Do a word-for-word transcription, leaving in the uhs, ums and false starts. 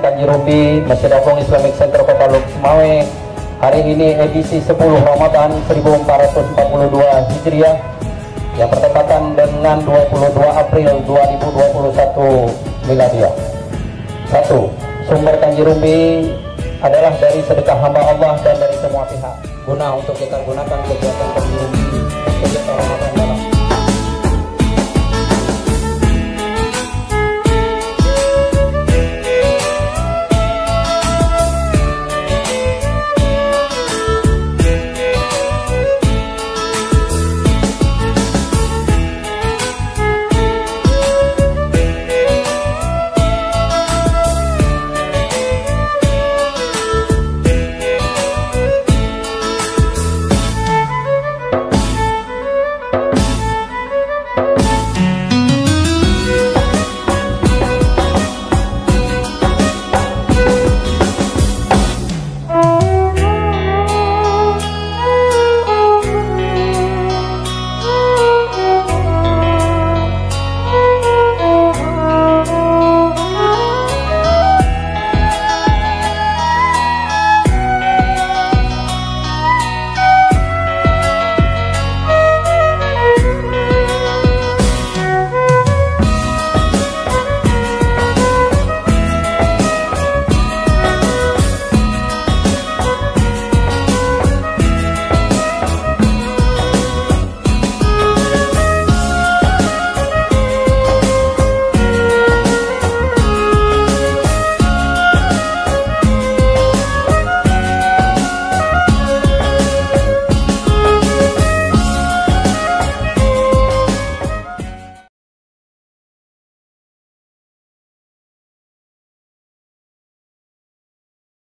Kanji Rumpie, Masjid Agung Islamic Center Kota Lhokseumawe, hari ini edisi sepuluh Ramadan seribu empat ratus empat puluh dua Hijriah, yang bertepatan dengan dua puluh dua April dua ribu dua puluh satu Miladiah. Satu, sumber Kanji Rumpie adalah dari sedekah hamba Allah dan dari semua pihak, guna untuk kita gunakan kegiatan Kanji Rumpie kegiatan Ramadan.